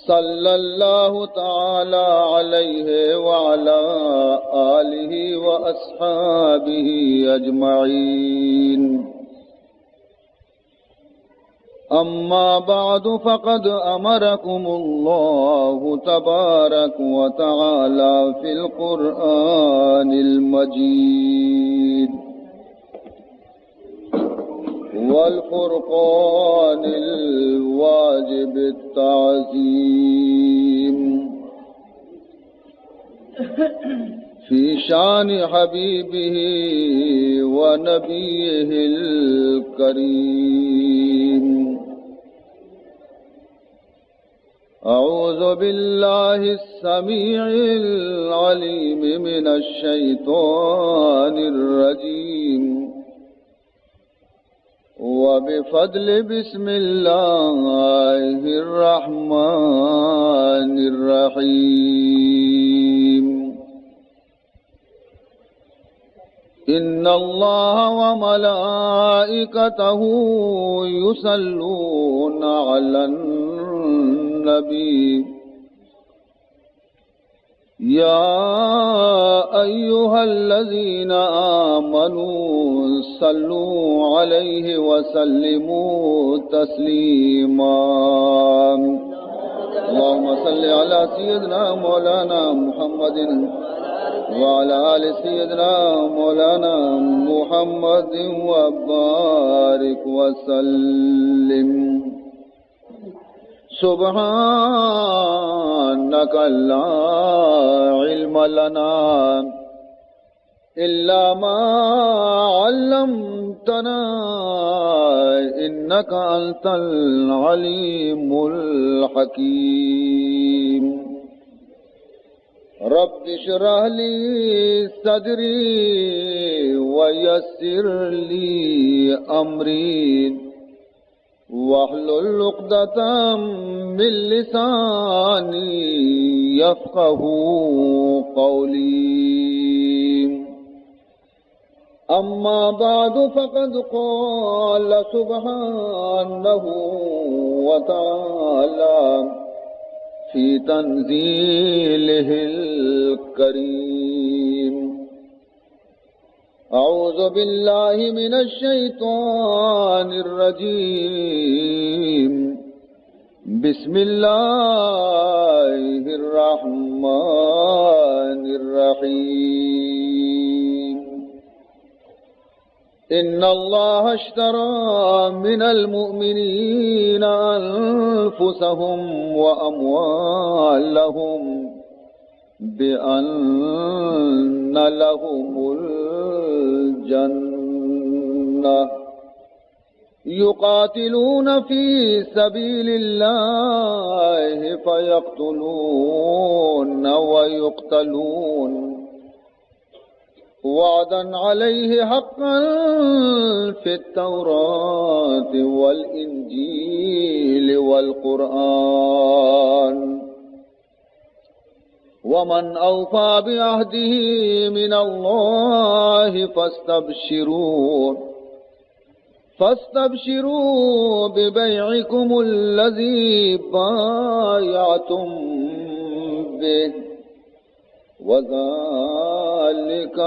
صلى الله تعالى عليه وعلى آله وأصحابه أجمعين. أما بعد، فقد أمركم الله تبارك وتعالى في القرآن المجيد والفرقان الواجب التعظيم في شان حبيبه ونبيه الكريم. أعوذ بالله السميع العليم من الشيطان الرجيم. وبفضل بسم الله الرحمن الرحيم. إن الله وملائكته يصلون على النبي. يا أيها الذين آمنوا صلوا عليه وسلموا تسليما. اللهم صل على سيدنا مولانا محمد وعلى آل سيدنا مولانا محمد وبارك وسلم. سبحانك لا علم لنا إلا ما علمتنا إنك أنت العليم الحكيم. رب اشرح لي صدري ويسر لي أمري واحلل عقدة من لساني يفقهوا قولي. أما بعد، فقد قال سبحانه وتعالى في تنزيله الكريم: أعوذ بالله من الشيطان الرجيم. بسم الله الرحمن الرحيم. إن الله اشترى من المؤمنين أنفسهم وأموالهم بأن لهم الجنة يقاتلون في سبيل الله فيقتلون ويقتلون وعدا عليه حقا في التوراة والإنجيل والقرآن. ومن أوفى بعهده من الله فاستبشروا، فاستبشروا ببيعكم الذي بايعتم به، وذلك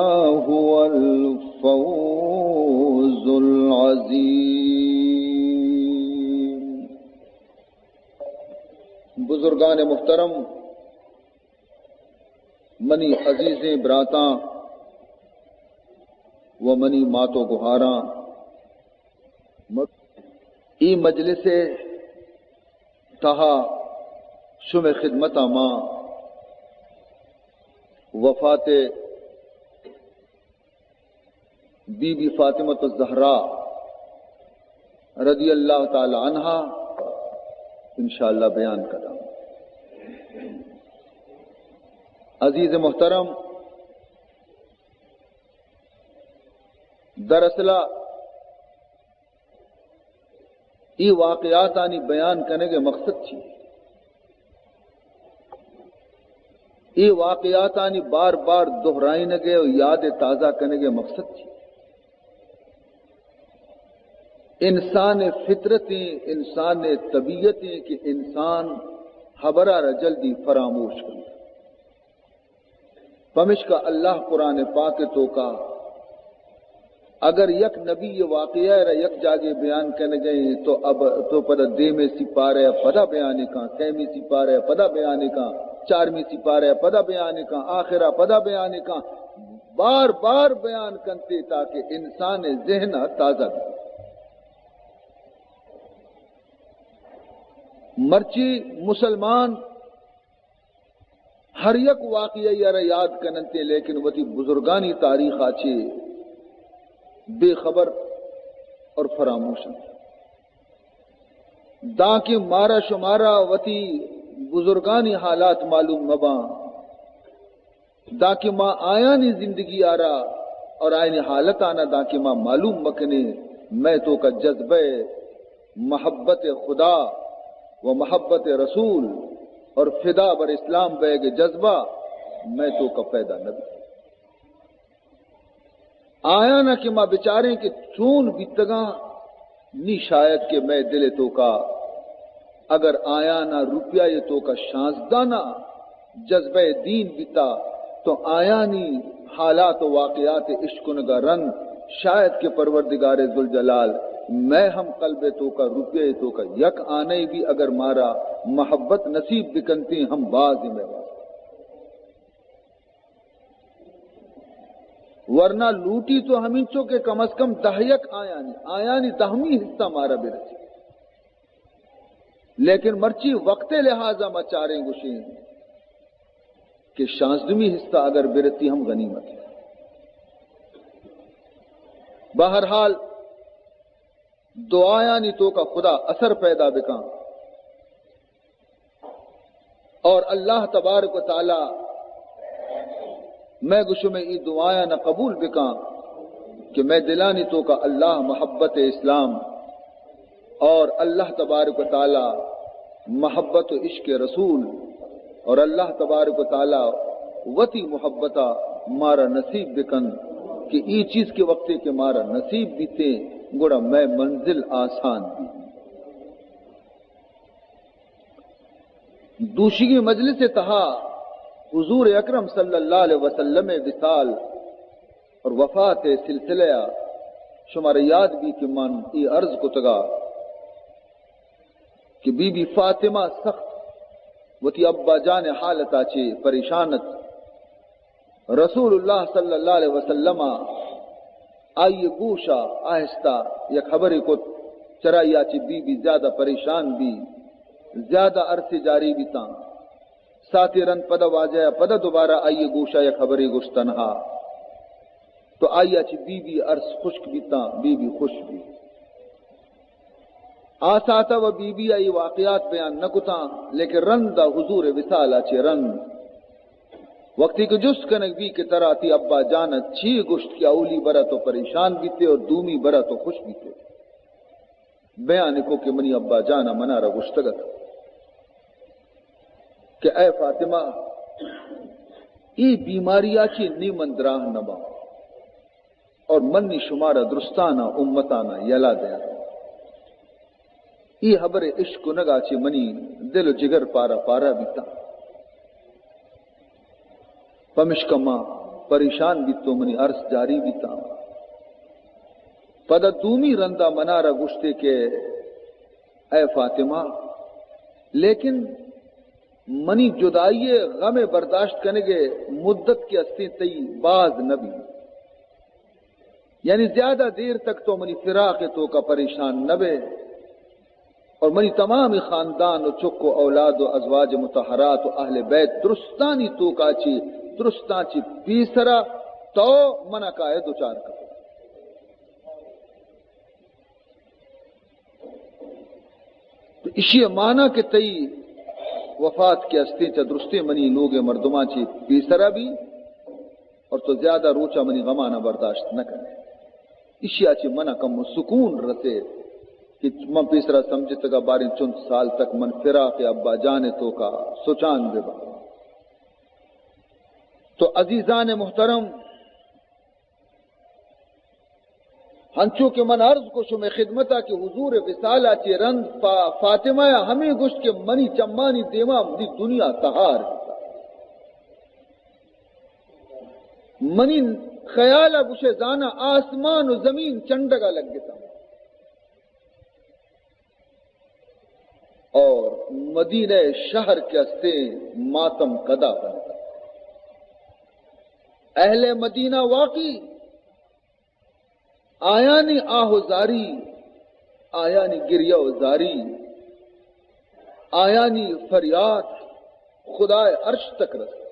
هو الفوز العظيم. بزرگان محترم، منی عزیزیں براتاں و منی مات و گہاراں، م-، اے مجلس ءِ تہا شمئے خدمت ءَ ما وفات بی بی فاطمۃ الزہرا رضی اللہ تعالی عنہا انشاءاللہ بیان کناں۔ عزیز محترم، دراصل اے واقعاتانی بیان کنگ ءِ مقصد چی؟ اے واقعاتانی بار بار دہرائینگ ءِ و یاد ءِ تازہ کنگ ءِ مقصد چی؟ انسان ءِ فطرت ایں، انسان ءِ طبیعت ایں کہ انسان ہبرا را جلدی فراموش کنت۔ پمشکا اللہ قرآن پاک توکا اگر یک نبی واقعہ را یک جاگے بیان کنگئے تو اب تو پدا دیمے سپارہ پدا بیان کن، سیمی سپارہ پدا بیان کن، چارمی سپارہ پدا بیان کن، آخرا پدا بیان کن، بار بار بیان کنتے تاکہ انسان ذہن تازہ بی۔ مرچی مسلمان ہر یک واقعہ ء را یاد کننتے، لیکن وتی بزرگانی تاریخ ء چے بے خبر اور فراموش انت۔ دانکہ مارا شمارا وتی بزرگانی حالات معلوم مباں، دانکہ ما آیانی زندگی آرا اور آیانی حالت آنا دانکہ ما معلوم مکنیں، مئے توکا جذبہ محبت خدا و محبت رسول اور فدا بر اسلام بیگ جذبہ مئے توکا پیدا نہ بیت۔ آیانا کہ ما بچاریں کہ چون بیتگاں، نی شاید کہ مئے دل توکا اگر آیانا روپیہ توکا شانزدہ نا جذبہ دین بیتا تو آیانی حالات و واقعات اشکنگا رند شاید کہ پروردگار ذوالجلال مئے ہم قلب توکا روپیہ توکا یک آنے بھی اگر مارا محبت نصیب بکنتی ہم باز مئے واسطہ۔ ورنہ لوٹی تو ہمینچو کہ کم از کم دہ یک آیانی، آیانی دہمی حصہ مارا برسی۔ لیکن مرچی وقت لحاظا ما چاریں گوشیں کہ شانزدہمی حصہ اگر برسی ہم غنیمت ہے۔ بہرحال دعایانی توکا خدا اثر پیدا بکن۔ اور اللہ تبارک و تعالی مئے گشمے ای دعایاں قبول بکاں کہ مئے دلانی توکا اللہ محبت اسلام اور اللہ تبارک و تعالی محبت و عشق رسول اور اللہ تبارک و تعالی وتی محبتا مارا نصیب بکن کہ ای چیز کے وقتے کہ مارا نصیب بیتے گڑا مئے منزل آسان بی۔ دوشیگی مجلس تہا حضور اکرم صلی اللہ علیہ وسلم وصال اور وفات سلسلہ شمارا یاد بی کہ من ای عرض کتگا کہ بی بی فاطمہ سخت وتی ابا جان حالتا چے پریشان ات۔ رسول اللہ صلی اللہ علیہ وسلم آئی گوشا آہستہ یک خبرے کت، چرائی آ چی بی بی زیادہ پریشان بی، زیادہ عرصے جاری بیتاں۔ ساتے رند پدا واجہ پدا دوبارہ آئی گوشا یک خبرے گوشت تنہا۔ تو آئی آ چی بی بی عرص خشک بیتاں، بی بی خوش بی۔ آ ساعتا و بی بی آئی واقعات بیان نہ کتاں، لیکن رندا حضور وصال آ چے رند وقتی کہ جست کنگ بی کہ ترا تی ابا جان چی گوشت کہ اولی برا تو پریشان بیتے اور دومی برا تو خوش بیتے۔ بیان کو کہ منی ابا جان منارا گوشتگت کہ اے فاطمہ، ای بیماری آ چی نی من دراہ نباں۔ اور من نی شمارا درستانا امتانا یلا دیاں۔ ای خبر اشکنگا چی منی دل و جگر پارا پارا بیتا۔ پمشکا ما پریشان بیتو منی عرض جاری بیتا۔ پدا دومی رندا منارا گوشتے کہ اے فاطمہ، لیکن منی جدائی غم برداشت کنگے مدت کے استیں تئی باز نبی۔ یعنی زیادہ دیر تک تو منی فراق توکا پریشان نہ بے اور منی تمام خاندان و چک و اولاد و ازواج مطہرات و اہل بیت درستانی توکا چی درستاں چی پیسرا تو منا کائے دوچار کر۔ تو اشی معنی کہ تئی وفات کے استیں چا درستیں منی لوگ مردمان چی پیسرا بی اور تو زیادہ روچا منی غمانا برداشت نہ کنے۔ اشیا چہ منا کمو سکون رسے کہ من پیسرا سمجھتگا باریں چند سال تک من فراق ابا جان توکا سوچان بباں۔ تو عزیزان محترم، ہنچو کہ من عرض کو شمئے خدمتا کہ حضور وصالا چہ رند فا-، فاطمہ ء ہمے گوشت کہ منی چمانی دیما منی دنیا تہار بوتا۔ منی خیالا گوشے زانا آسمان و زمین چنڈگا لگتا۔ اور مدینہ شہر کے ہستے ماتم کدا بنتا۔ اہل مدینہ واقعی آیانی آہ و زاری، آیانی گریہ و زاری، آیانی فریاد خدائے عرش تک رست۔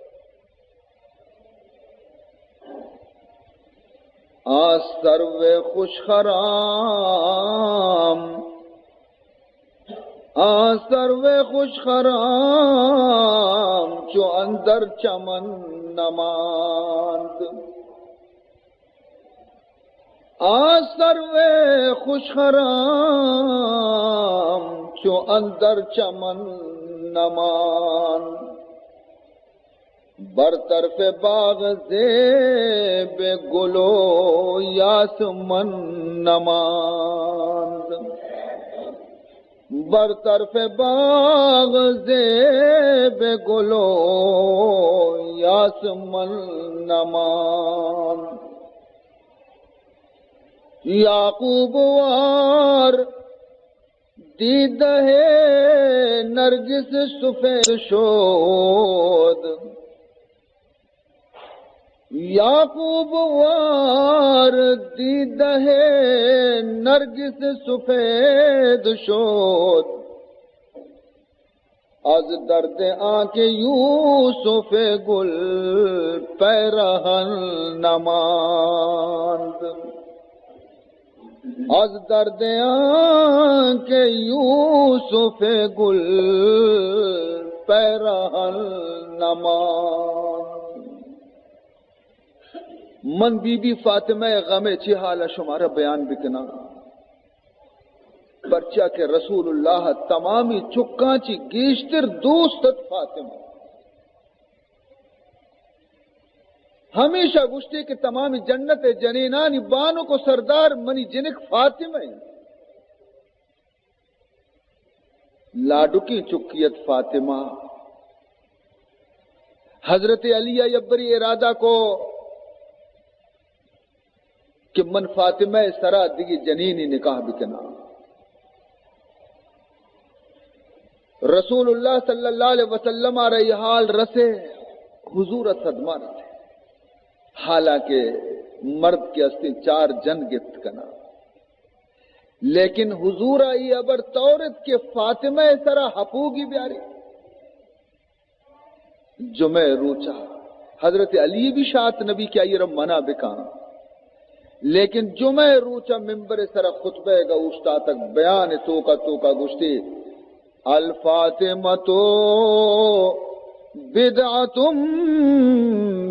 آ سرو خوش خرام، آ سرو خوش خرام، چو اندر چمن نماند۔ آ سرو خوش خرام، چو اندر چمن نماند۔ بر طرف باغ زیب گل و یاسمن نماند۔ بر طرف باغ زیب گل و یاسمن نماند۔ یعقوب وار دیدہ نرگس سفید شد۔ یعقوب وار دیدہ نرگس سفید شد۔ از درد آنکہ یوسف گل پیرہن نماند۔ از درد آنکہ یوسف گل پیرہن نماند۔ من بی بی فاطمہ ء غم ء چہ حال ء شمارا بیان بکناں، پرچا کہ رسول اللہ ء تمامی چکاں چہ گیشتر دوست ات فاطمہ۔ ہمیشہ گوشتے کہ تمامی جنت ء جنینانی بانک و سردار منی جنک فاطمہ انت۔ لاڈکیں چکی ات فاطمہ۔ حضرت علی ء یبری ارادہ کو کہ من فاطمہ ء سرا دگہ جنینی نکاح بکناں۔ رسول اللہ صلی اللہ علیہ وسلم ء را یہ حال رسے، حضور ء صدمہ رسے، حالانکہ مرد کے ہستیں چار جن گپت کنا۔ لیکن حضور ء ای ہبر تورت کہ فاطمہ ء سرا ہپوگی بیاری۔ جمعہ روچا حضرت علی بھی شات نبی کہ آئی را منع بکاں، لیکن جمعہ روچا ممبر سرا خطبہ گا اوشتاتگ، بیان توکا توکا گوشتے، الفاطمہ تو بدعت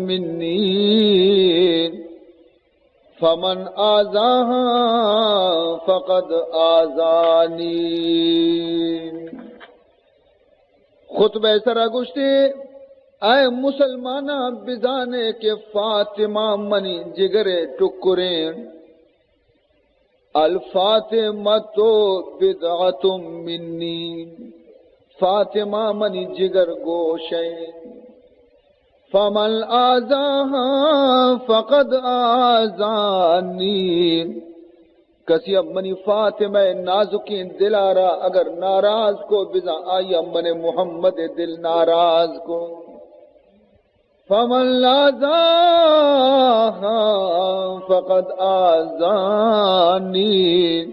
منی، فمن آذاها فقد آذانی۔ خطبہ سرا گوشتے، اے مسلماناں، بزانے کہ فاطمہ منی جگر ٹکریں۔ الفاطمہ تو بدعت منی، فاطمہ منی جگر گوشیں۔ فمن آذاها فقد آذانی، کسی ء منی فاطمہ نازکیں دلارا اگر ناراض کو، بزاں آئی ء من محمد دل ناراض کو۔ فمن آذاها فقد آذانی،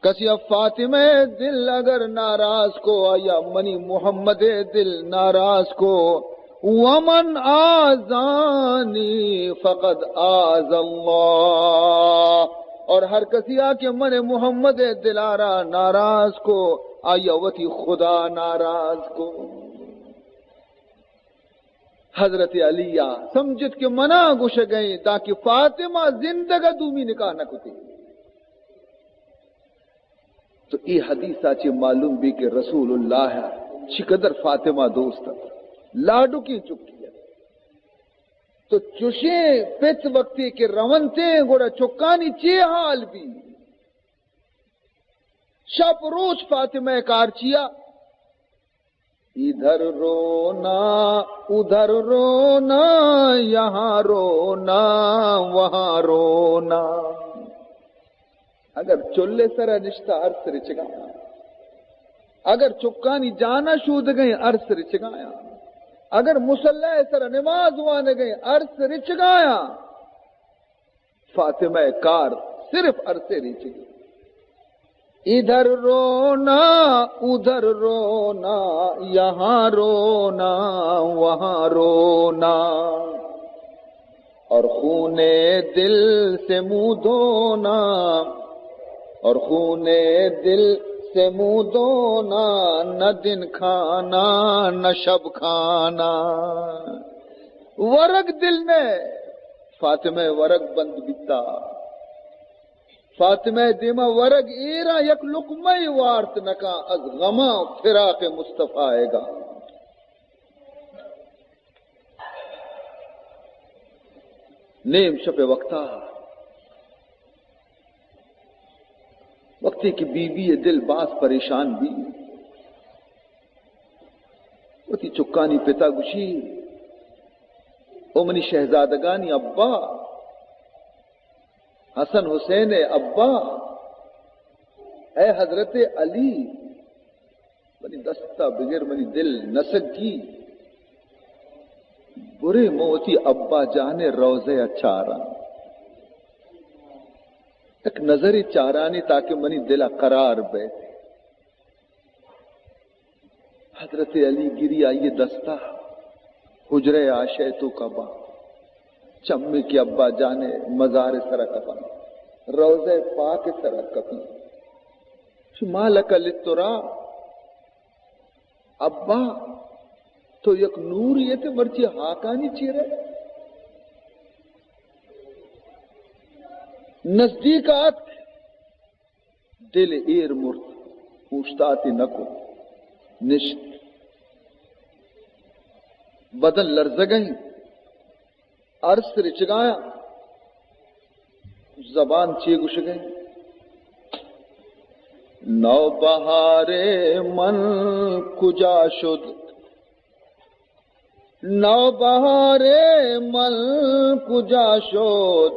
کسی ء فاطمہ ء دل اگر ناراض کو، آیا منی محمد ء دل ناراض کو۔ ومن آذانی فقد آذ اللہ، اور ہر کسی آ کہ من محمد ء دلارا ناراض کو، آیا وتی خدا ناراض کو۔ حضرت علی ء سمجھت کہ منا گوشگئیں، دانکہ فاطمہ زندگ ء دومی نکاح نہ کتی۔ تو اے حدیث ء چہ معلوم بی کہ رسول اللہ ء چقدر فاطمہ دوست ات، لاڈکیں چکی ات۔ تو چوشیں پت وقتی کہ رونتیں، گڑا چکانی چے حال بی؟ شپ روچ فاطمہ کار چیا؟ ادھر رونا، ادھر رونا، یہاں رونا، وہاں رونا۔ اگر چلے سرا نشتہ، ارس رچگایا۔ اگر چکانی جانا شودگئیں، ارس رچگایا۔ اگر مصلی سرا نماز وانگئیں، ارس رچگایا۔ فاطمہ کار صرف ارسے ریچگی۔ ادھر رونا، ادھر رونا، یہاں رونا، وہاں رونا، اور خون دل سے منہ دھونا، اور خون دل سے منہ دھونا، نہ دن کھانا، نہ شب کھانا۔ ورگ دل نے، فاطمہ ورگ بند بیتا۔ فاطمہ دیما ورگ ایرا یک لقمہ وارت نکا از غما فراق مصطفی گا۔ نیم شپ وقتا وقتی کہ بی بی دل باز پریشان بی، وتی چکانی پتا گوشی، او منی شہزادگانی ابا، حسن حسین ابا، اے حضرت علی، منی دستا بگر، منی دل نسگی۔ برے من وتی ابا جان روضہ ء چاراں، یک نظری چارانی تاکہ منی دل ء قرار بے۔ حضرت علی گری آئی دستا حجرہ عائشہ توکا با، چمی کہ ابا جان مزار سرا کپن، روضہ پاک سرا کپی۔ ما لک لترا، ابا تو یک نوری ات، مرچی ہاکانی چیرے۔ نزدیک آت، دل ایر مرت، اوشتاتے نہ کت، نشت۔ بدن لرزگئیں، ارس رچگایاں۔ زبان چے گوشگئیں؟ نوبہار من کجا شد؟ نوبہار من کجا شد،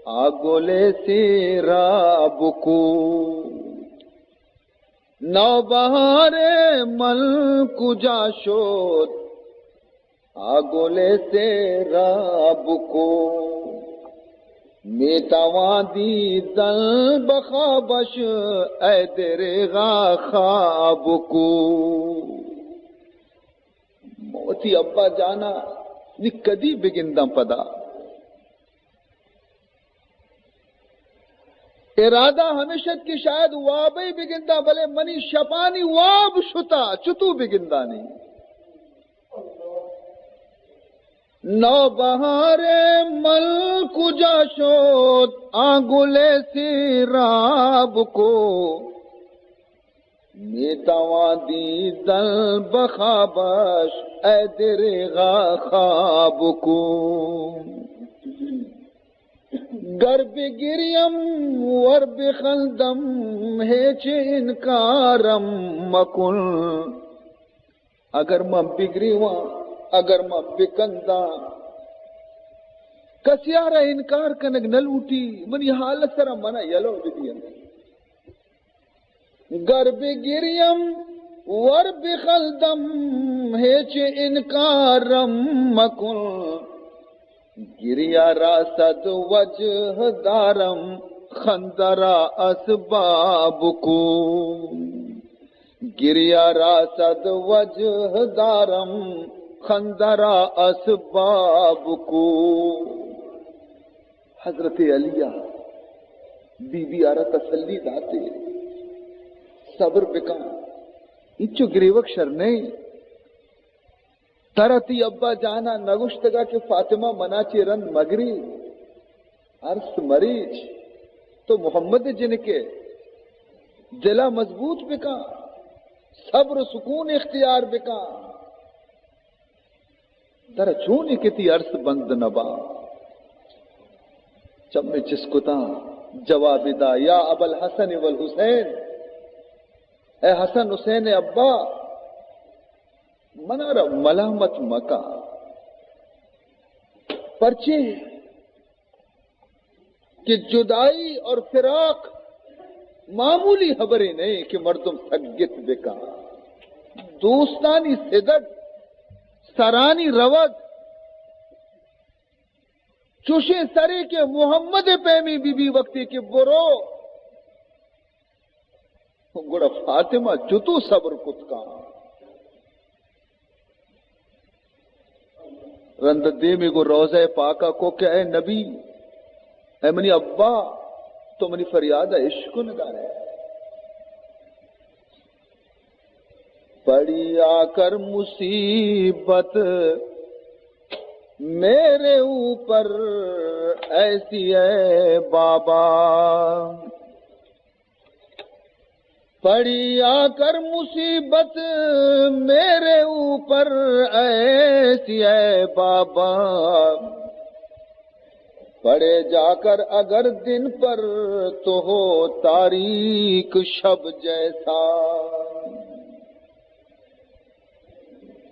آ گل سیراب کو؟ نوبہار من کجا شد، آ گل سیراب کو؟ می‌توان دیدن بخوابش، ای دریغا خواب کو؟ وتی ابا جانا نی کدی بگنداں پدا۔ ارادہ ہمیش ات کہ شاید وابے بگنداں، بلے منی شپانی واب شتا، چتو بگندانی؟ نوبہار من کجا شد، آ گل سیراب کو؟ می‌توان دیدن بخوابش، ای دریغا خواب کو؟ گر بگریم ور بخندم، ہیچ انکارم مکن۔ اگر من بگریواں، اگر من بکنداں، کسیارا انکار کنگ نہ لوٹی، منی حالت سرا منا یلو بدیئے۔ گر بگریم ور بخندم، ہیچ انکارم مکن۔ گریہ را صد وجہ دارم، خندہ را اسباب کو۔ گریہ را صد وجہ دارم، خندہ را اسباب کو۔ حضرت علی ء بی بی آرا تسلی داتے، صبر بکن، انچو گریوگ شر نئے۔ ترا تی ابا جانا نگوشتگا کہ فاطمہ منا چے رند مگری، ارس مریچ، تو محمد جنکے، دلا مضبوط بکن، صبر و سکون اختیار بکن۔ ترا چونی کہ تی ارس بند نبا؟ چمے چست کتاں، جوابی دا، یا ابا الحسن والحسین، اے حسن حسین ابا، منارا ملامت مکا۔ پرچے کہ جدائی اور فراق معمولی خبرے نئے کہ مردم سگت بکا۔ دوستانی سدگ، سرانی روگ، چوشیں سرے کہ محمد پیمی بی بی وقتی کہ برو، گڑا فاطمہ چتو صبر کت کاں؟ رند دیمی گو روضہ پاکا کو کہ اے نبی، اے منی ابا، تو منی فریاد اشکن دارے۔ پڑی آ کر مصیبت میرے اوپر ایسی اے بابا، پڑی آ کر مصیبت میرے اوپر ایسی اے بابا، پڑے جا کر اگر دن پر تو ہو تاریک شب جیسا۔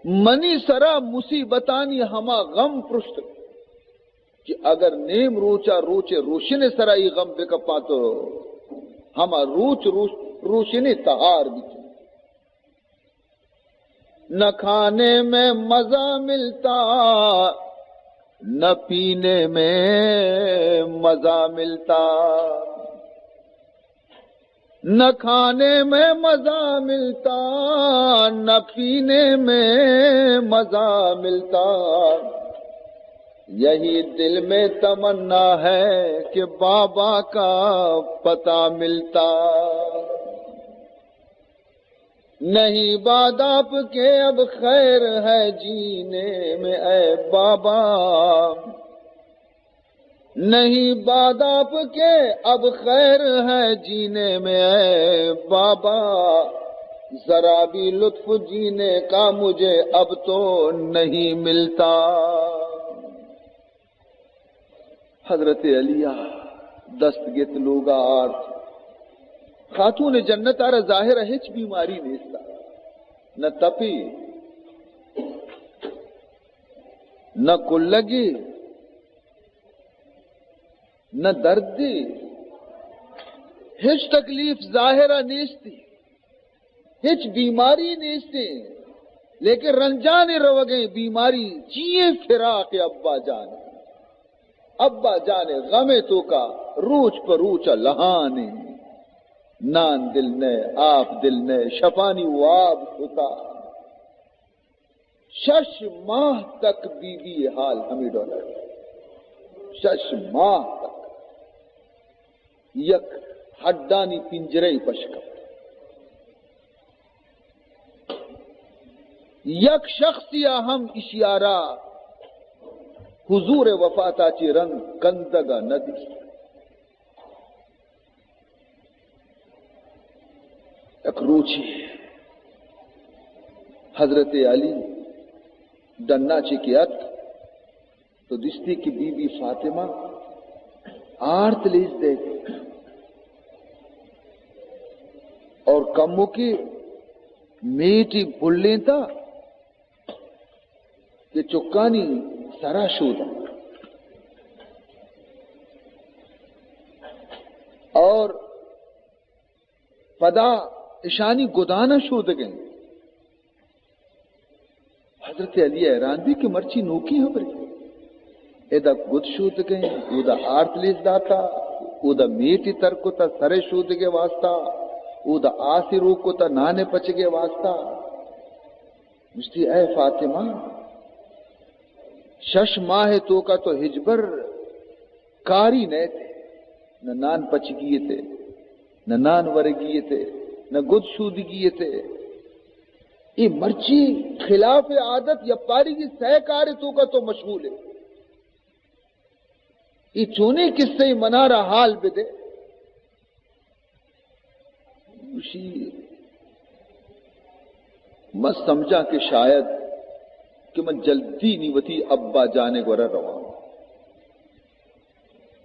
منی سرا مصیبتانی ہما غم پرشت کہ اگر نیم روچا روچے روشن سرا ای غم بکپاں تو ہما روچ روش-، روشن تہار بیت۔ نہ کھانے میں مزہ ملتا، نہ پینے میں مزہ ملتا۔ نہ کھانے میں مزہ ملتا، نہ پینے میں مزہ ملتا۔ یہی دل میں تمنا ہے کہ بابا کا پتہ ملتا۔ نہیں بعد آپ کے اب خیر ہے جینے میں اے بابا، نہیں بعد آپ کے اب خیر ہے جینے میں اے بابا، ذرا بھی لطف جینے کا مجھے اب تو نہیں ملتا۔ حضرت علی ءَ دست گت لوگا آرت۔ خاتون جنت ءَ را ظاہر ءَ ہچ بیماری نیست، نہ تپی، نہ کلگی، نہ دردی، ہچ تکلیف ظاہر ءَ نیستی۔ ہچ بیماری نیستیں، لیکن رنجانے روگیں بیماری چیئے؟ فراق ابا جان، ابا جان غم توکا روچ پہ روچ لہانے۔ نان دل نئے، آپ دل نئے، شپانی واب شتا۔ شش ماہ تک بی بی حال ہمیں ڈولا۔ شش ماہ تک یک ہڈانی پنجرہ پش کپت۔ یک شخصی ءَ ہم اشیارا حضور وفاتا چی رند کندگا نہ دیست۔ یک روچے حضرت علی ڈنا چی کہ ات، تو دیستی کہ بی بی فاطمہ آرت لیز دے اور کمو کی میٹی پلینتا کہ چکانی سرا شودا اور پدا اشانی گدانا شودگیں۔ حضرت علی حیران بی کہ مرچی نوکی ہبرے۔ ادا گد شودگیں، اودا آرت لیز داتا، اودا میٹی تر کتا سرے شودگے واسطہ، اودا آسی روک کتا نانے پچگے واسطہ۔ گوشتی، اے فاطمہ، شش ماہ توکا تو ہچبر کاری نئیتے، نہ نان پچگی تے، نہ نان ورگی تے، نہ گد شودگی تے۔ اے مرچی خلاف عادت یا پاری کی سہ کار توکا تو مشغول ہے۔ اے چونیں قصہ منارا حال بدے۔ گوشی، من سمجھاں کہ شاید کہ من جلدی نی وتی ابا جان ءِ گورا رواں۔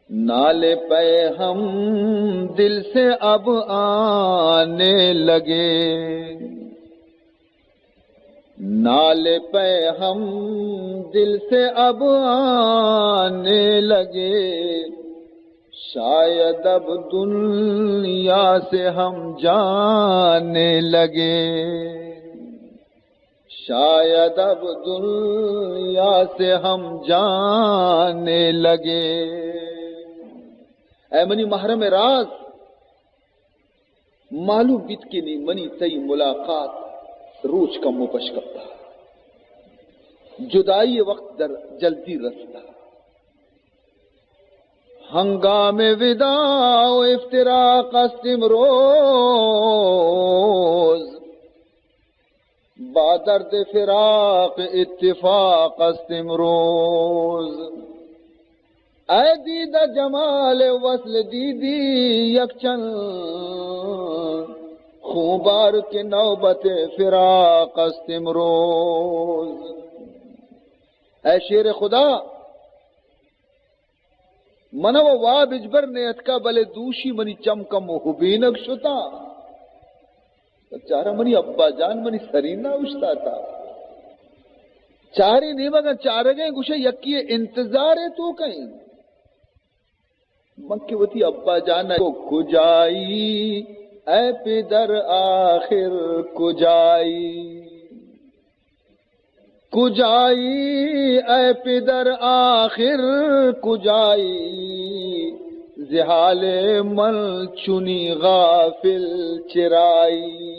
نالے پہ ہم دل سے اب آنے لگے، نالے پہ ہم دل سے اب آنے لگے، شاید اب دنیا سے ہم جانے لگے، شاید اب دنیا سے ہم جانے لگے۔ اے منی محرم راز، معلوم بیت کہ نی منی تئی ملاقات روچ کمو پش کپتا، جدائی وقت در جلدی رستا۔ ہنگام وداع و افتراق است امروز، با درد فراق اتفاق است امروز۔ اے دیدہ جمال وصل دیدی یک چند، خونبار کہ نوبت فراق است امروز۔ اے شیر خدا، من و واب ہچبر نیتکا، بلے دوشی منی چم کمو ہبینگ شتا۔ چارا منی ابا جان منی سرینا اوشتاتا۔ چارے نیمگا چارگیں، گوشے یکی انتظار تو کئیں۔ من کہ وتی ابا جان کو کجائی، اے پدر آخر کجائی؟ کجائی اے پدر آخر کجائی، ز حال من چنی غافل چرائی۔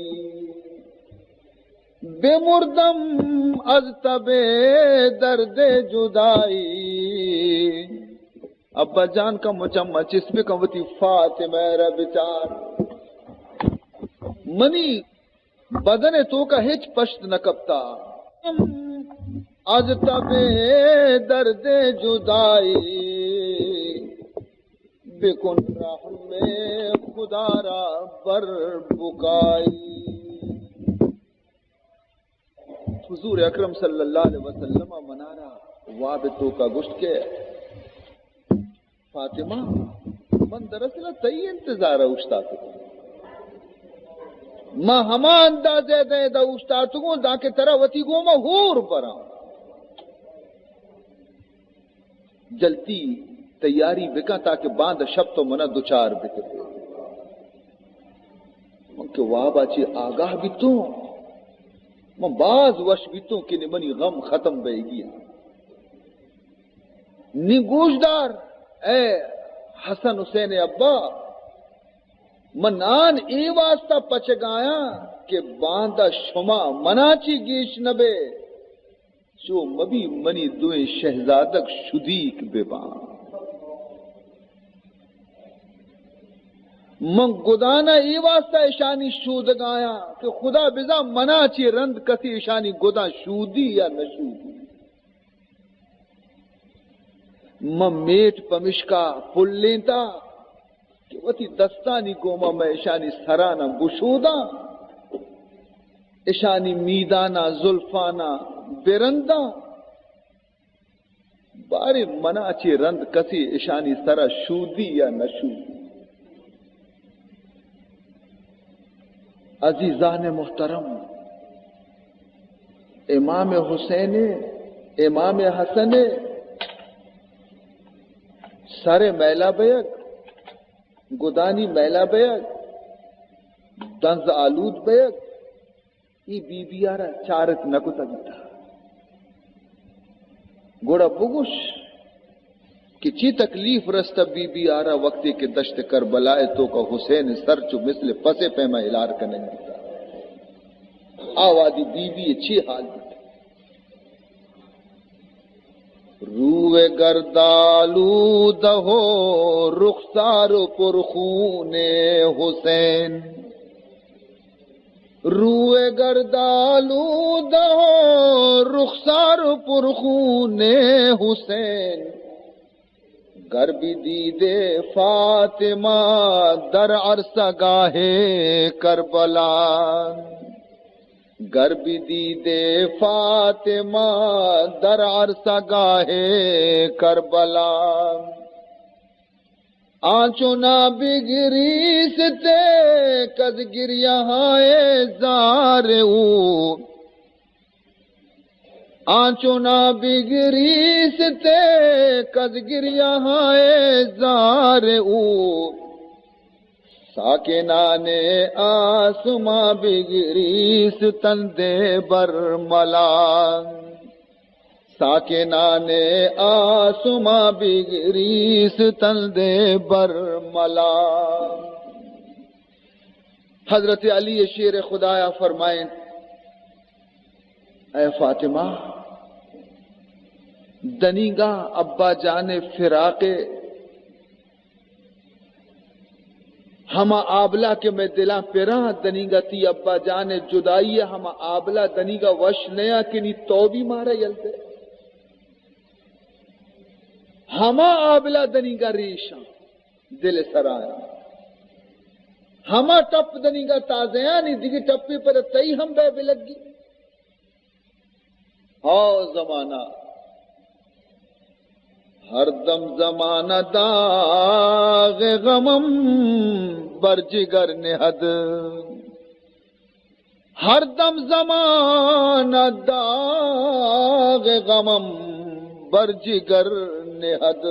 بمردم از تب درد جدائی۔ ابا جان کمو چما چست بکن، وتی فاطمہ را بچار۔ منی بدن ءِ توکا ہچ پشت نہ کپتا۔ از تب درد جدائی، بکن رحم خدا را بر بکائی۔ حضور اکرم صلی اللہ علیہ وسلم منارا واب توکا گوشت کہ فاطمہ، من دراصل تئی انتظار ءَ اوشتاتگوں۔ من ہما اندازہ ءَ داں ادا اوشتاتگوں دانکہ ترا وتی گوما ہور براں۔ جلدی تیاری بکن تاکہ باندا شپ تو منا دچار بکنے۔ من کہ وابا چہ آگاہ بیتوں، من باز وش بیتوں کہ نی منی غم ختم بئیگی انت۔ نی گوشدار، اے حسن حسین ابا، من نان اے واسطہ پچگایاں کہ باندا شما منا چی گیش نبے، چو مبی منی دوئیں شہزادگ شدیک بباں۔ من گدانا اے واسطہ اشانی شودگایاں کہ خدا بزاں منا چی رند کسی اشانی گداں شودی یا نشودی۔ من میٹ پمشکا پلینتا کہ وتی دستانی گوما من اشانی سراناں بشوداں، اشانی میداناں زلفاناں برنداں۔ بارے منا چہ رند کسے اشانی سرا شودی یا نہ شودی۔ عزیزان محترم، امام حسین، امام حسن سر میلا بیگ، گدانی میلا بیگ، دنز آلود بیگ، اے بی بی ءَ را چارت نہ کتگ ات۔ گڑا بگوش کہ چی تکلیف رستہ بی بی ءَ را وقتے کہ دشت کربلا ءِ توکا حسین ءِ سر چو مثل پس ءِ پیما ہلار کنگ بیتا۔ آ وہدی بی بی ءِ چی حال بیتا؟ روئے گرد آلودہ و رخسار پر خون حسین، روئے گرد آلودہ و رخسار پر خون حسین، گر بدیدے فاطمہ در عرصہ گاہ کربلا۔ گر بدیدے فاطمہ در عرصگاہ کربلا، آنچنا بگریستے کز گریہائے زار او، آنچنا بگریستے کز گریہائے زار او، ساکنان آسماں بگریستندے برملا، ساکنان آسماں بگریستندے برملا۔ حضرت علی شیر خدایا فرمائیں، اے فاطمہ، دنیگا ابا جان فراق، ہما آبلہ کہ مئے دلاں پراں، دنیگا تی ابا جان جدائی، ہما آبلہ دنیگا وش نیا کہ نی تو بھی مارا یل دے۔ ہما آبلہ دنیگا ریشاں، دل سرایاں۔ ہما ٹپ دنیگا تازیانی، دگہ ٹپے پدا تئی ہم بے بلگی۔ ہا زمانہ، ہر دم زمانہ داغ غمم بر جگر نہد۔ ہر دم زمانہ داغ غمم بر جگر نہد۔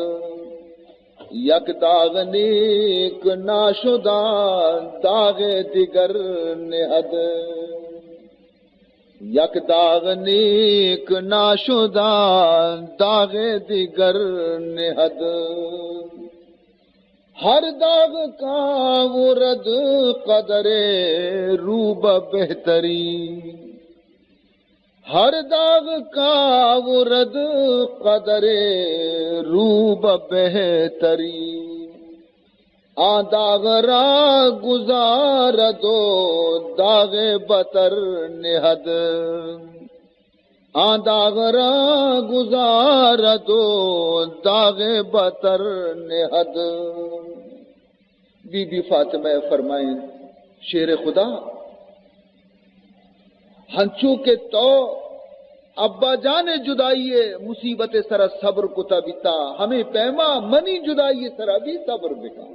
یک داغ نیک ناشدان داغ دگر نہد۔ یک داغ نیک ناشدان داغ دگر نہد۔ ہر داغ کاورد قدر روبہ بہتری۔ ہر داغ کاورد قدر روبہ بہتری۔ آ داغ را گزارد و داغ بتر نہد۔ آ داغ را گزارد و داغ بتر نہد۔ بی بی فاطمہ فرمائیں، شیر خدا، ہنچو کہ تو ابا جان جدائی مصیبت سرا صبر کتا بیتا، ہمیں پیما منی جدائی سرا بھی صبر بکا۔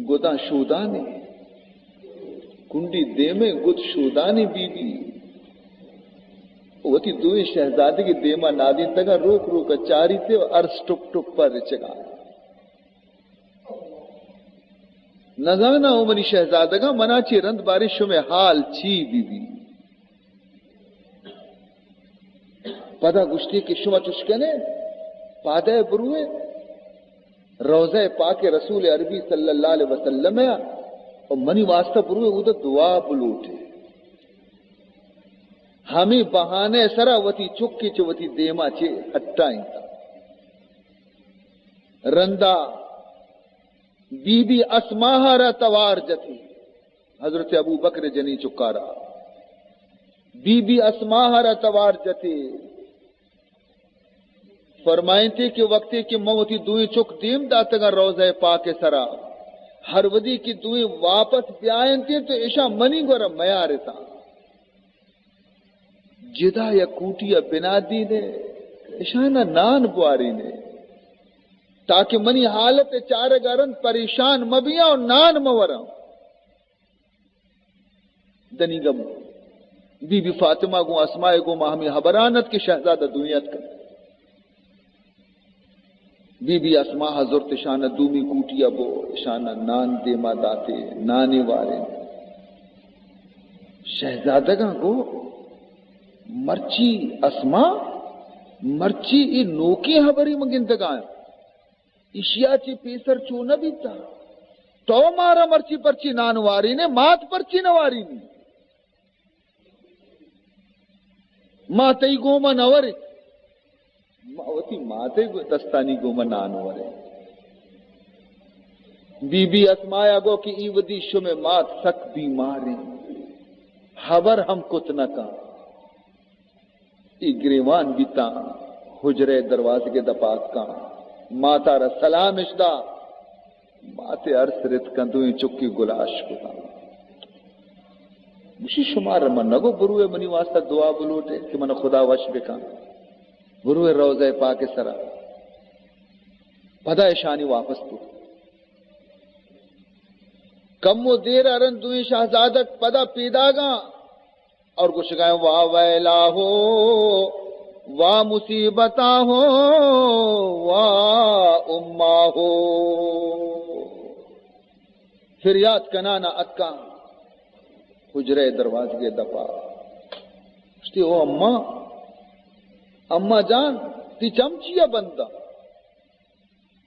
گداں شودانے، کنڈی دیمے گد شودانے بی بی۔ وتی دوئیں شہزادگی دیما نادینتگا، روک روک چاری تے و ارس ٹک ٹک پر رچگا۔ نزاناں او منی شہزادگاں، منا چہ رند باریں شمئے حال چی بی بی؟ پدا گوشتی کہ شما چش کنے، پادے بروے روضہ پاک رسول عربی صلی اللہ علیہ وسلم ءَ، او منی واسطہ بروے اودا دعا بلوٹے۔ ہمیں بہانے سرا وتی چکے چہ وتی دیما چہ ہٹائینتا۔ رندا بی بی اسماء را توار جتی، حضرت ابو بکر جنی چکارا۔ بی بی اسماء را توار جتی، فرمائنتی کہ وقتے کہ من وتی دوئیں چک دیم داتگاں روضہ پاک سرا، ہر ودی کہ دوئیں واپس بیاینتی تو اشاں منی گورا میارتاں۔ جدا یک کوٹی ءَ بنادینے، اشانا نان بوارینے، تاکہ منی حالت چارگ ءَ رند پریشان مہ بیاں و نان مہ وراں۔ دنیگا بی بی فاطمہ گوں اسماء گوما ہمے ہبران ات کہ شہزادہ دوئیں اتکن۔ بی بی اسماء ءَ زرت، اشان ءَ دومی کوٹی ءَ بو، اشان ءَ نان دیما داتے، نانے وارین۔ شہزادگاں گو، مرچی اسماء، مرچی اے نوکیں ہبرے من گندگا آں۔ اشیا چہ پیسر چو نہ بیتا۔ تو مارا مرچی پرچی نان وارینے، مات پرچی نہ وارینی؟ ما تئی گوما نہ وریں، ما وتی مات ءِ گو-، دستانی گوما نان وریں۔ بی بی اسماء ءَ گو کہ ای ودی شمئے مات سک بیماریں، ہبر ہم کت نہ کن۔ ای گریوان بیتاں، حجرہ ءِ دروازگ ءِ دپا اتکاں، ماتا را سلام اش دا۔ مات ءِ ارس رتکاں، دوئیں چکی گلاش کتاں۔ گوشی، شمارا من نگو بروے منی واسطہ دعا بلوٹے کہ من خدا وش بکن؟ بروے روضہ پاک سرا۔ پدا اشانی واپس بو۔ کمو دیر ءَ رند دوئیں شہزادگ پدا پیداگاں اور گوشگا، وا ویلہ، وا مصیبتہ، وا امہ۔ فریاد کنانا اتکاں حجرہ دروازگے دپا۔ گوشتی، او اماں، اماں جان، تی چم چیا بنداں؟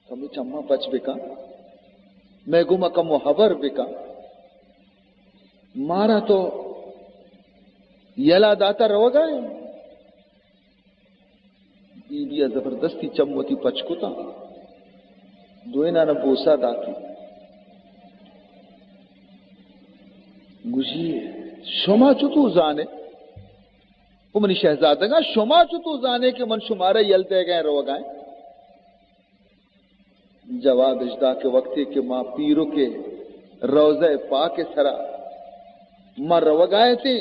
کمے چماں پچ بکن، مئے گوما کمو ہبر بکن۔ مارا تو یلہ داتا روگا ئے؟ بی بی ءَ زبردستی چم وتی پچ کتاں، دوئیناں بوسہ داتی۔ گوشی، شما چتو زانے؟ او منی شہزادگاں، شما چتو زانے کہ من شمارا یل دئیگا ئیں، روگا ئیں؟ جواب اش دا کہ وقتے کہ ما پیرک ءِ روضہ پاک ءِ سرا ما روگا اتیں،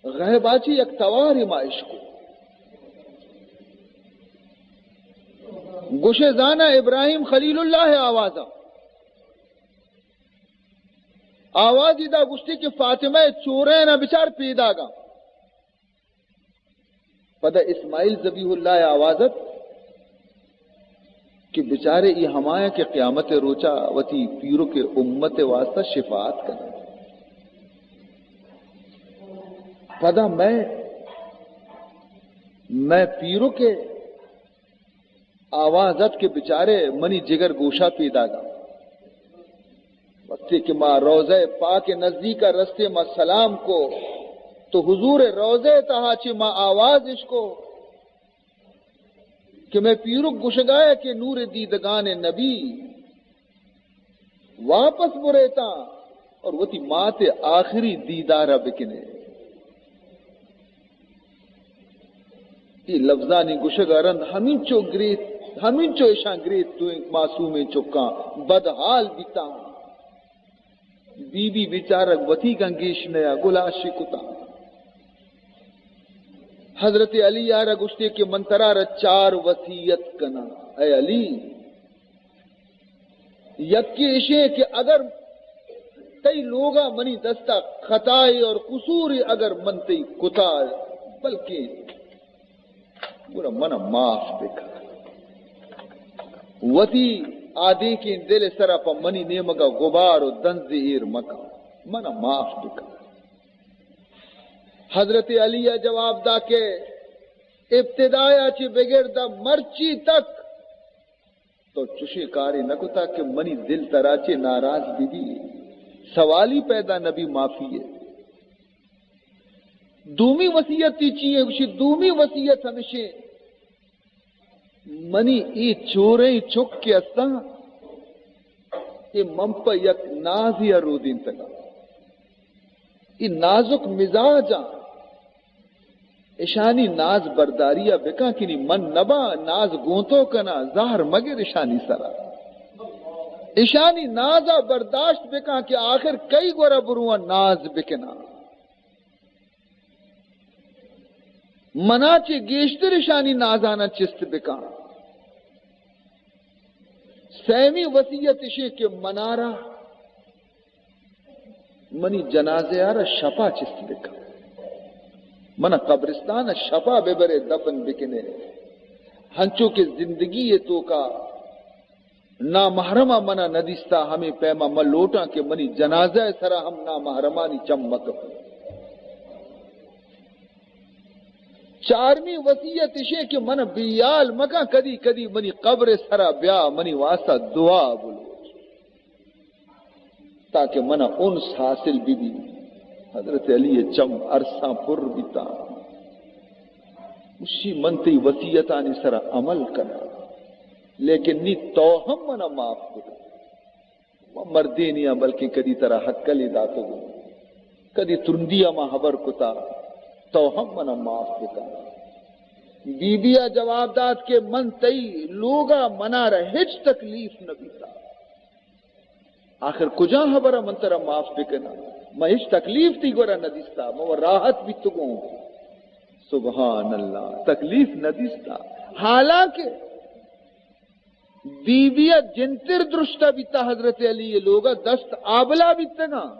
غیب ءَ چہ یک توارے ما اشکو۔ گوشے، زانا ابراہیم خلیل اللہ ءِ آوازا۔ آوازی دا، گوشتی کہ فاطمہ ءِ چورین ءَ بچار پیداگاں۔ پدا اسماعیل ذبیح اللہ ءِ آواز ات کہ بچارے، اے ہمایاں کہ قیامت ءِ روچا وتی پیرک ءِ امت ءِ واسطہ شفاعت کناں۔ پدا مئے، مئے پیرک ءِ آواز ات کہ بچارے، منی جگر گوشا پیداگا۔ وقتی کہ ما روضہ پاک نزدیکا رستے، ما سلام کو، تو حضور روضہ تہا چہ ما آواز اشکو کہ مئے پیرک گوشگا ئے کہ نور دیدگان نبی، واپس بریتاں اور وتی مات ءِ آخری دیدار ءَ بکنے۔ اے لفظانی گوشگ ءَ رند ہمینچو گریت، ہمینچو اشاں گریت، دوئیں معصومیں چکاں بدحال بیتاں۔ بی بی بیچارگ وتیگاں گیش نیا گلاشی کتاں۔ حضرت علی ءَ را گوشتے کہ من ترا را چار وصیت کناں، اے علی، یکے اشیں کہ اگر تئی لوگا منی دستا خطائے اور قصورے اگر من تئی کتا، بلکیں گڑا منا معاف بکن۔ وتی آدینکیں دل سرا پہ منی نیمگا غبار و دنز ایر مکن، منا معاف بکن۔ حضرت علی ءَ جواب دا کہ ابتدایا چہ بگر داں مرچی تک تو چشیں کارے نہ کتا کہ منی دل ترا چہ ناراض بہ بی، سوالی پیدا نہ بی، معافی ئے۔ دومی وصیت تی چی ئے؟ گوشی، دومی وصیت ہمشیں، منی اے چوریں چک کہ استاں، اے من پہ یک نازے ءَ رودینتگاں۔ اے نازک مزاجاں، اشانی ناز برداری ءَ بکن کہ نی من نباں، ناز گوں تو کناں، زہر مگر اشانی سرا۔ اشانی ناز ءَ برداشت بکن کہ آخر کئی گورا برواں ناز بکناں۔ منا چہ گیشتر اشانی نازاناں چست بکن۔ سیمی وصیت اشیں کہ منارا منی جنازہ ءَ را شپا چست بکن۔ منا قبرستان ءَ شپا ببرے، دفن بکنے۔ ہنچو کہ زندگی ءِ توکا نامحرماں منا ندیستا، ہمے پیما من لوٹاں کہ منی جنازہ ءِ سرا ہم نامحرمانی چم مکپی۔ چارمی وصیت اشیں کہ من بیال مکن، کدی کدی منی قبر ءِ سرا بیا، منی واسطہ دعا بلوچ، تاکہ منا انس حاصل بہ بی۔ حضرت علی ءِ چم ارساں پر بیتاں۔ گوشی، من تئی وصیتانی سرا عمل کناں، لیکن نی تو ہم منا معاف بکن۔ من مردینے آں، بلکیں کدی ترا ہکلے داتگ، کدی ترندی ءَ من ہبر کتا، تو ہم منا معاف بکن۔ بی بی ءَ جواب دات کہ من تئی لوگا منارا ہچ تکلیف نہ بیتا، آخر کجا ہبر ءَ من ترا معاف بکناں؟ من ہچ تکلیف تئی گورا نہ دیستا، من و راحت بیتگوں۔ سبحان اللہ، تکلیف نہ دیستا۔ حالانکہ بی بی ء جنتر درشتہ بیتا، حضرت علی ء لوگ ء دست آبلا بیتگاں۔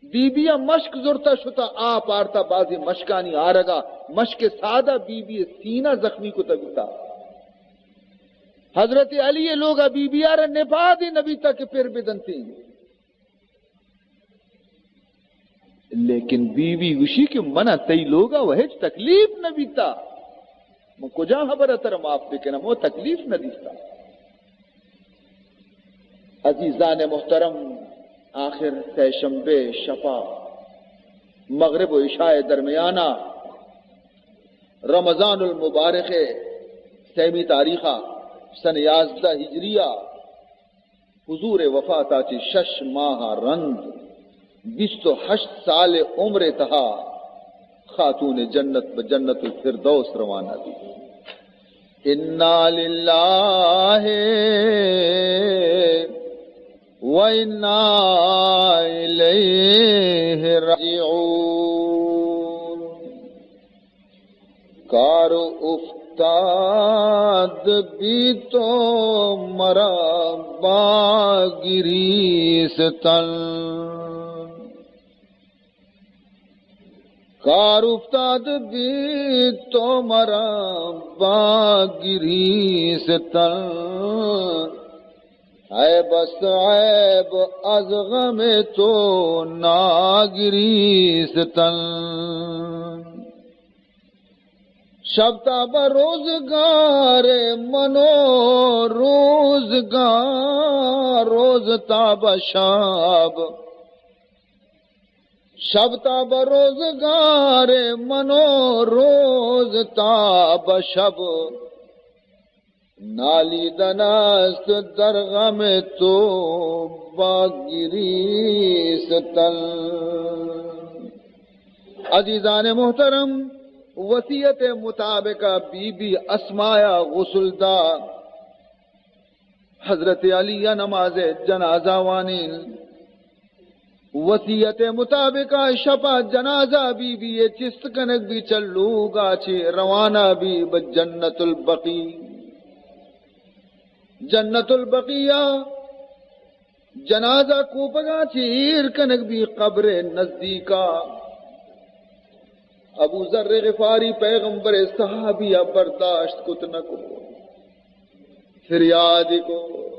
بی بی ء مشک زرتا شتا، آپ آرتا، بازیں مشکانی آرگا مشک سادہ بی بی ء سینہ زخمی کتا بیتا۔ حضرت علی ء لوگ ء بی بی ء را نپادے نہ بیتا کہ پر بدنتیں۔ لیکن بی بی گوشی کہ منا تئی لوگا و ہچ تکلیف نہ بیتا، من کجا خبر ترا معاف بکنم، و تکلیف نہ دیتا۔ عزیزان محترم، آخر سہ شنبے شپا مغرب و عشاء درمیانا رمضان المبارک سیمی تاریخا سن یازدہ ہجریہ حضور وفاتا چہ شش ماہ رند بیست و ہشت سال عمر تہا خاتون جنت بہ جنت الفردوس روانہ بی۔ انا للہ و انا الیہ راجعون۔ کار افتاد بی تو مرا با گریستن۔ کار افتاد بی تو مرا با گریستن۔ عیب است عیب از غم تو ناگریستن۔ شب تا بہ روزگار من و روزگار، روز تا بہ شب۔ شب تا بہ روزگار من و روز تا بہ شب۔ نالیدن است در غم تو با گریستن۔ عزیزان محترم، وصیت مطابق بی بی اسماء غسل دا، حضرت علی نماز جنازہ وانین۔ وصیت مطابق شپا جنازہ بی بی ء چست کنگ بی، چہ لوگا چہ روانہ بی بہ جنت البقیع۔ جنت البقیع جنازہ کوپگا چہ ایر کنگ بی قبر نزدیکا۔ ابو ذر غفاری پیغمبر صحابی ء برداشت کت نہ کو، فریادی کو،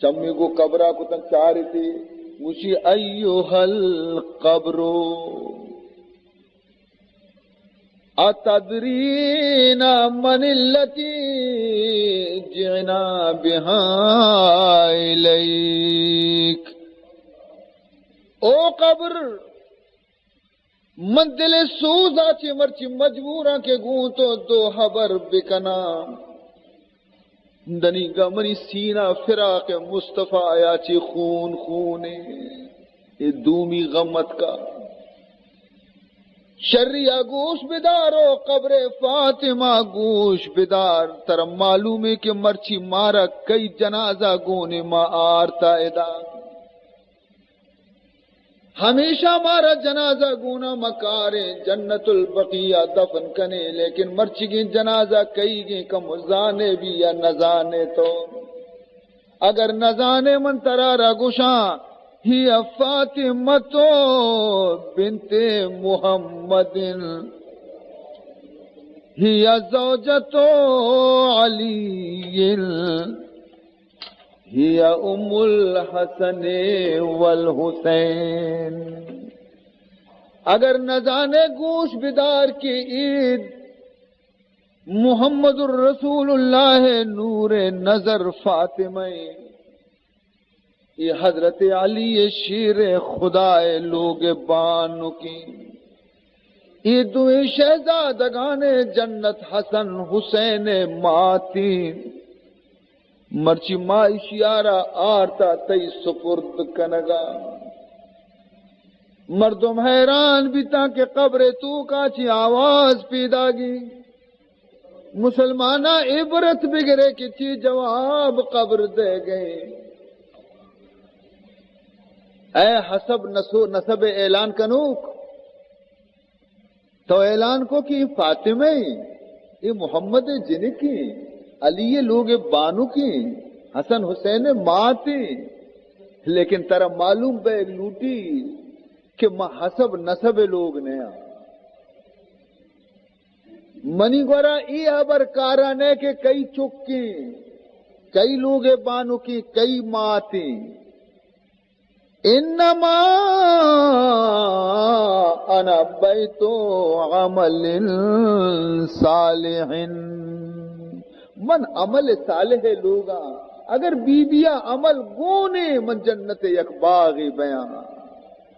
چمی گو قبرا کتن چارتی، گوشی، ایها القبر، اتدرین من التی جئنا بها الیک؟ او قبر، من دل سوزا چہ مرچی مجبوراں کہ گوں تو دو حبر بکناں۔ دنیگا منی سینہ فراق مصطفی آیا چہ خون خونے۔ اے دومی غم اتکا۔ شریا گوش بدار و قبر فاطمہ گوش بدار۔ ترا معلومے کہ مرچی مارا کئی جنازہ گونے ما آرتا ادا۔ ہمیشہ مارا جنازہ گونا مکاریں، جنت البقیع دفن کنے، لیکن مرچیگیں جنازہ کئیگیں کم زانے بی یا نزانے تو؟ اگر نزانے من ترا را گوشاں، هي فاطمة بنت محمد، هي زوجة علي، هي أم الحسن والحسين۔ اگر نزانے گوش بدار کہ اے محمد الرسول اللہ نور نظر فاطمہ، اے حضرت علی شیر خدا لوگ بانکی، اے دوئیں شہزادگان جنت حسن حسین ماتی۔ مرچی ما اشیارا آرتا تئی سپرد کنگا۔ مردم حیران بیتاں کہ قبر توکا چی آواز پیداگی۔ مسلماناں عبرت بگرے کہ چی جواب قبر دے گئے۔ اے حسب نسو-، نسب اعلان کنوک، تو اعلان کو کہ اے فاطمہ ایں، اے محمد جنک ایں، علی لوگ بانک ایں، حسن حسین مات ایں، لیکن ترا معلوم بیگ لوٹی کہ ما حسب نسب لوگ نیاں۔ منی گورا اے ہبر کارا نہ کہ کئی چکیں، کئی لوگ بانکیں، کئی ماتیں۔ انما انا بیت عمل صالح، من عمل صالح لوگاں۔ اگر بی بیا عمل گونے، من جنت یک باغے بیاں۔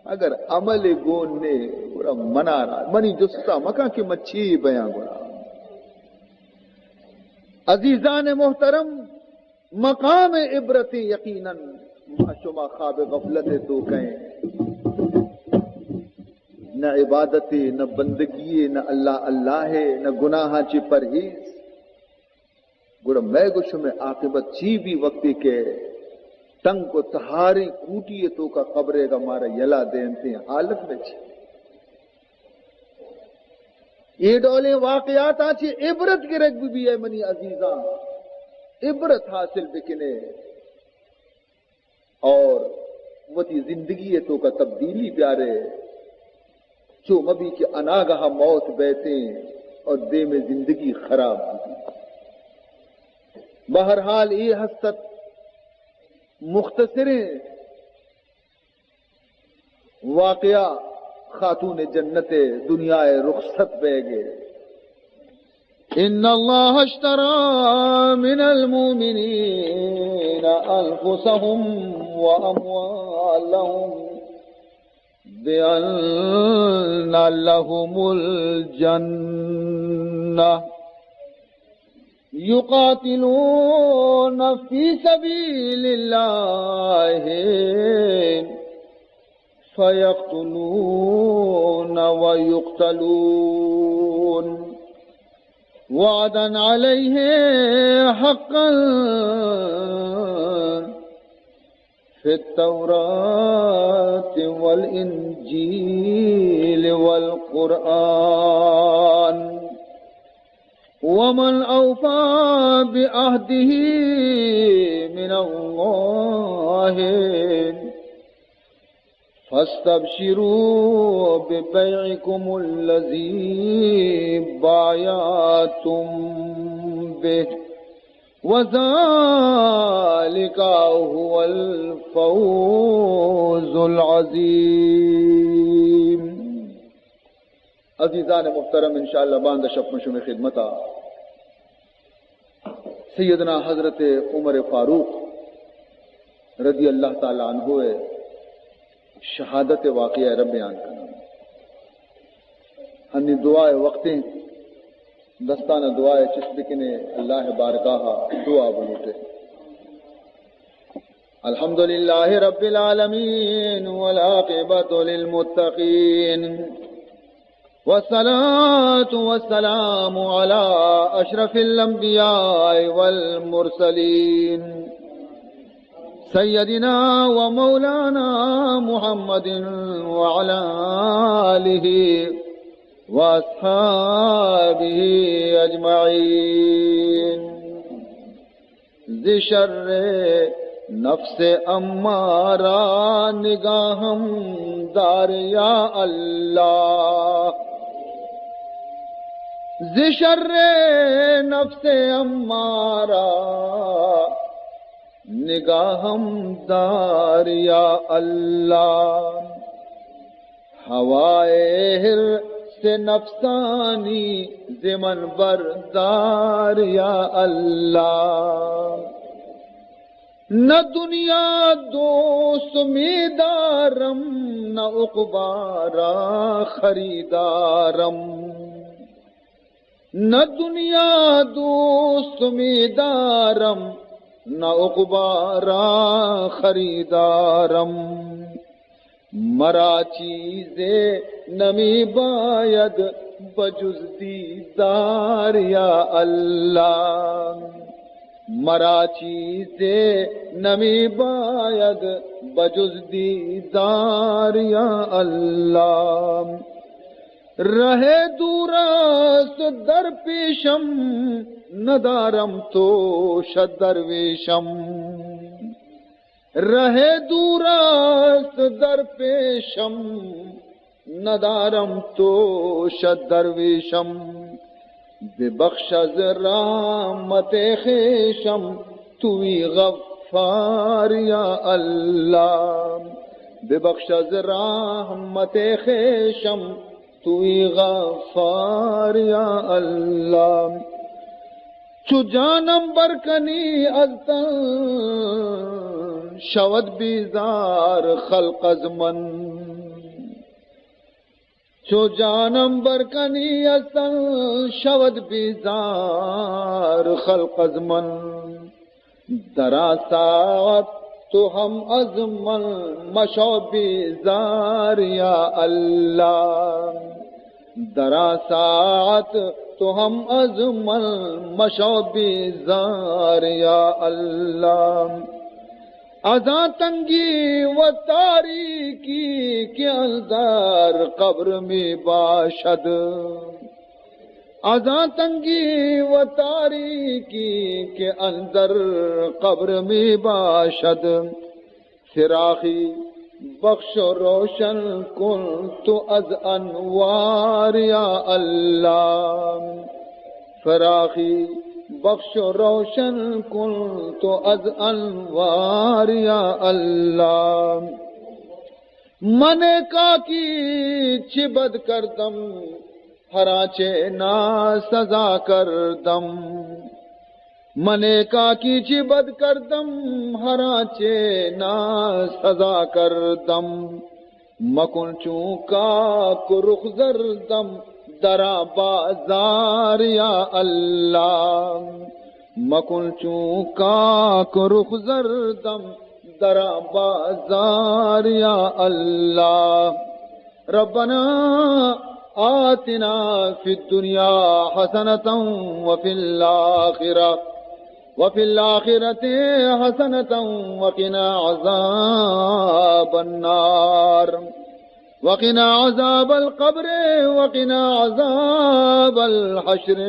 اگر عمل گون نے، گڑا منا را، منی جستا مکن کہ من چی بیاں گڑا۔ عزیزان محترم، مقام عبرت یقیناً ما شما خواب غفلت توکیں۔ نہ عبادت، نہ بندگی، نہ اللہ اللہ، نہ گناہاں چی پرہیز۔ گڑا مئے گو شمئے عاقبت چی بی وقتی کہ تنگ و تہاریں کوٹی توکا قبرے گا مارا یلا دینتیں حالت میں چی؟ اے ڈولیں واقعاتاں چی عبرت گرگ بی، اے منی عزیزاں، عبرت حاصل بکنے اور وتی زندگی توکا تبدیلی بیارے۔ چو مبی کہ اناگہ موت بیتیں اور دیم زندگی خراب بی۔ بہرحال اے ہستت مختصریں واقعہ خاتون جنت دنیا رخصت بیگے۔ ان اللہ اشتری من المؤمنین انفسهم واموالهم بأن لهم الجنة يقاتلون في سبيل الله فيقتلون ويقتلون وعدا عليه حقا في التوراة والإنجيل والقرآن ومن أوفى بعهده من الله فاستبشروا ببيعكم الذي بايعتم به وذلك هو الفوز العظيم۔ عزیزان محترم، انشاءاللہ باندا شپ من شمئے خدمتا سیدنا حضرت عمر فاروق رضی اللہ تعالی عنہ شہادت واقعہ را بیان کناں۔ ہنی دعا وقتیں، دستان دعا چست بکنے، اللہ بارگاہ دعا بلوٹے۔ الحمد لله رب العالمين والعاقبة للمتقين والصلاة والسلام على أشرف الأنبياء والمرسلين سيدنا ومولانا محمد وعلى آله وأصحابه أجمعين. ز شر نفس امارہ نگاہم دار یا اللہ، ز شر نفس امارہ نگاہم دار یا اللہ۔ ہوائے حرص نفسانی ز من بردار یا اللہ۔ نہ دنیا دوست می دارم، نہ عقبی را خریدارم۔ نہ دنیا دوست می دارم، نہ عقبی را خریدارم۔ مرا چیزے نمی باید بجز دیدار یا اللہ۔ مرا چیزے نمی باید بجز دیدار یا اللہ۔ رہ دور است در پیشم، ندارم توش درویشم۔ رہ دور است در پیشم، ندارم توش درویشم۔ ببخش از رحمت خویشم، تویی غفار یا اللہ۔ ببخش از رحمت خویشم، تویی غفار یا اللہ۔ چو جانم برکنی از تن، شود بیزار خلق از من۔ چو جانم برکنی از تن، شود بیزار خلق از من۔ در آ ساعت تو هم از من مشو بیزار یا الله۔ در آ ساعت تو هم از من مشو بیزار یا الله۔ از آن تنگی و تاریکی که اندر قبر می باشد، از آن تنگی و تاریکی که اندر قبر می باشد، فراخی بخش و روشن کن تو از انوار یا الله۔ فراخی بخش و روشن کن تو از انوار یا الله۔ من کاکی چی بد کردم، هر آنچه ناسزا کردم۔ من کاکی چی بد کردم، هر آنچه ناسزا کردم۔ مکن چون کاک و رخ زردم در آ بازار یا الله۔ مکن چون کاک و رخ زردم در آ بازار یا الله۔ ربنا آتنا في الدنيا حسنة وفي الآخرة، وفي الآخرة حسنة وقنا عذاب النار، وقنا عذاب القبر، وقنا عذاب الحشر،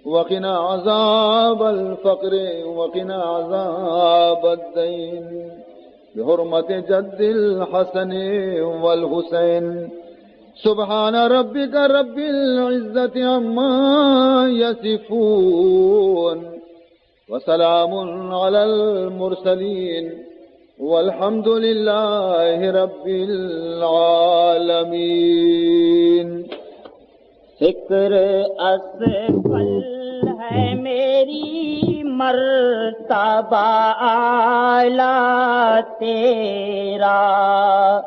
وقنا عذاب الفقر، وقنا عذاب الدين، بحرمة جد الحسن والحسين۔ سبحان ربك رب العزة عما يصفون، وسلام على المرسلين، والحمد لله رب العالمين۔ فکر اسفل ہے میری، مرتبہ اعلیٰ تیرا۔